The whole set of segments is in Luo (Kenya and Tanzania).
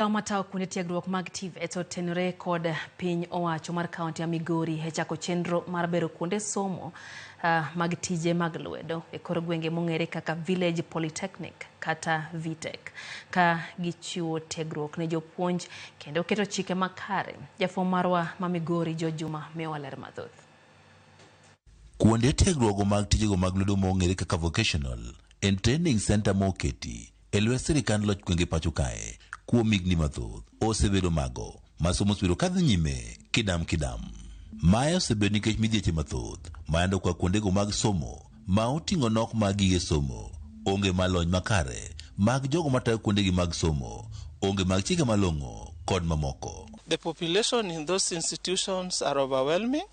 Migawo matayo kuonde tiegruok mag TVET otenore kod piny owacho mar kaunti ya Migori e chako chenro mar bero kuonde somo mag tije mag lwedo e kor gwenge mong'ere kaka Village Polytechnic kata VTech ka gichiwo tiegruok ne jopuonj kendo keto chike makare. Jafwambo marwa ma Migori George Juma miyowa ler mathoth. Kuonde tiegruogo mag tijego mag lwedo mong'ere kaka Vocational and Training Center moketi e lwet sirikand loch gwenge pacho kae kuom higni mathoth osebedo mago ma somo osebedo kadhi nyime kidam kidam. Mae osebedo nikech midhieche mathoth ma yande okwa kuondego mag somo ma oting'o nok mag gige somo, onge mar lony makare mag jogo matayo kuondegi mag somo, onge mag chike malong'o kod mamoko. The population in those institutions are overwhelming,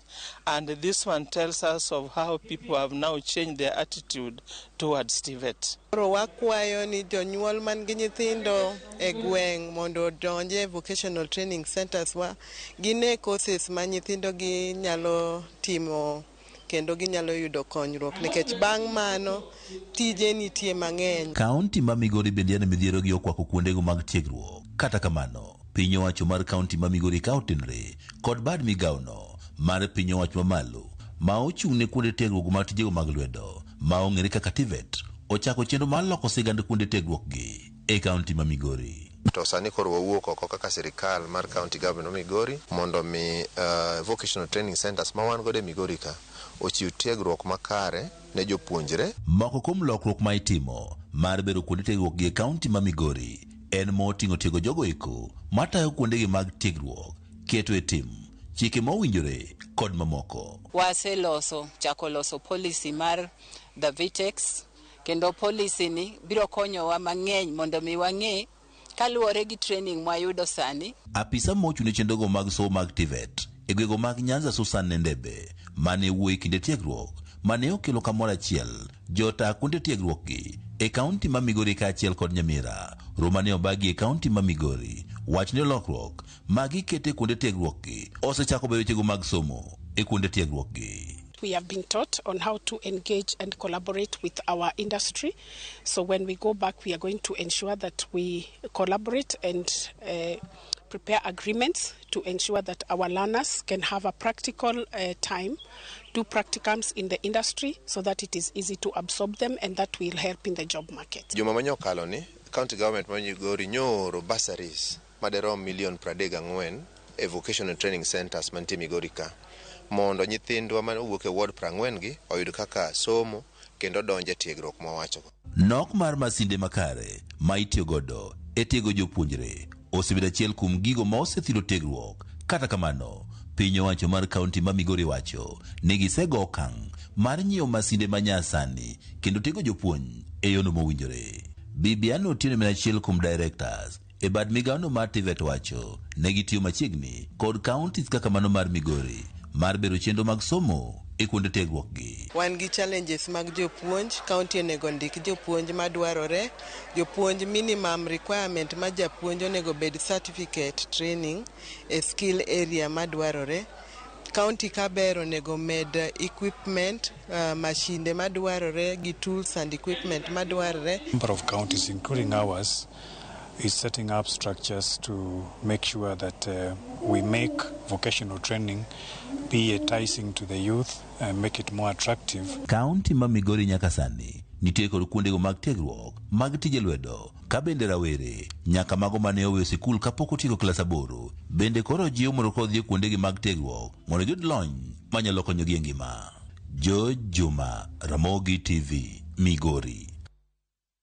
and this one tells us of how people have now changed their attitude towards TVET. Koro wakwayo ni jonyuol man gi nyithindo e gweng' mondo odonj e vocational training centers wa gine courses ma nyithindo gi nyalo timo kendo ginyalo yudo konyruok nikech bang' mano tije nitie mang'eny. Kaunti ma Migori bende yande midhiero gi okwako kuondego mag tiegruok. Kata kamano, piny owacho mar kaunti ma Migori ka otenore kod bad migawono mar piny owacho mamalo ma ochung' ne kuonde tiegruok mag tijego mag lwedo ma ong'ere kaka TVET ochako chenro mar loko sigand kuonde tiegruok gi e kaunti ma Migori. To sani koro wawuok oko kaka sirikal mar county government ma Migori mondo mi vocational training centers ma wan godo e Migori ka ochiw tiegruok makare ne jopuonjre. Moko kuom lokruok ma itimo mar bero kuonde tiegruok gi e kaunti ma Migori en moting'o tiego jogo eko matayo kuondegi mag tiegruok, keto e tim chike ma owinjore kod mamoko. Waseloso chako loso policy mar the VTECs kendo policy ni biro konyowa mang'eny mondo mi wang'e kaluwore gi training mwayudo sani. Apisa mochung' ne chenrogo mag somo mag TVET e gwego mag Nyanza Susan Nendebe mane wuoyo e kinde tiegruok mane okelo kamoro achiel jota kuonde tiegruok gi e kaunti ma Migori kaachiel kod Nyamira romo ne obagi e kaunti ma Migori wach ni lokruok ma gikete kuonde tiegruok gi osechako bedo wechego mag somo e kuonde tiegruok gi. We have been taught on how to engage and collaborate with our industry. So when we go back, we are going to ensure that we collaborate and prepare agreements to ensure that our learners can have a practical time, do practicums in the industry so that it is easy to absorb them and that will help in the job market. Juma manyokalo ni county government ma Migori nyooro bursaries maderom milion 34 e vocational training centers mantie Migori ka mondo nyithindwa ma owuok e ward 40 gi oyud kaka somo kendo donje tiegruok mawachogo. Nok mar masinde makare ma itiyo godo e tiego jopuonjre osebedo achiel kuom gigo ma osethiro tiegruok. Kata kamano, piny owacho mar kaunti ma Migori wacho ni gisego okang' mar nyiewo masinde ma nyasani kendo tiego jopuonj e yono mowinjore. Bibian Otieno en achiel kuom directors e bad migawono mar TVET wacho ne gitiyo machiegni kod counties kaka mano mar Migori mar bero chenro mag somo e kuonde tiegruok gi. Wan gi challenges mag jopuonj, county onego ndik jopuonj madwarore, jopuonj minimum requirement ma japuonj onego bed certificate training e skill area madwarore. County kaber onego med equipment, mashinde madwarore gi tools and equipment madwarore. Number of counties including ours is setting up structures to make sure that we make vocational training be enticing to the youth and make it more attractive. Kaunti ma Migori nyaka sani nitie kod kuondego mag tiegruok mag tije lwedo ka bende rawere nyaka mago mane oweyo sikul kapok otieko klas 8 bende koro jiw mondo kodhi e kuondegi mag tiegruok mondo giyud lony manyalo konyogi e ngima. George Juma, Ramogi TV, Migori.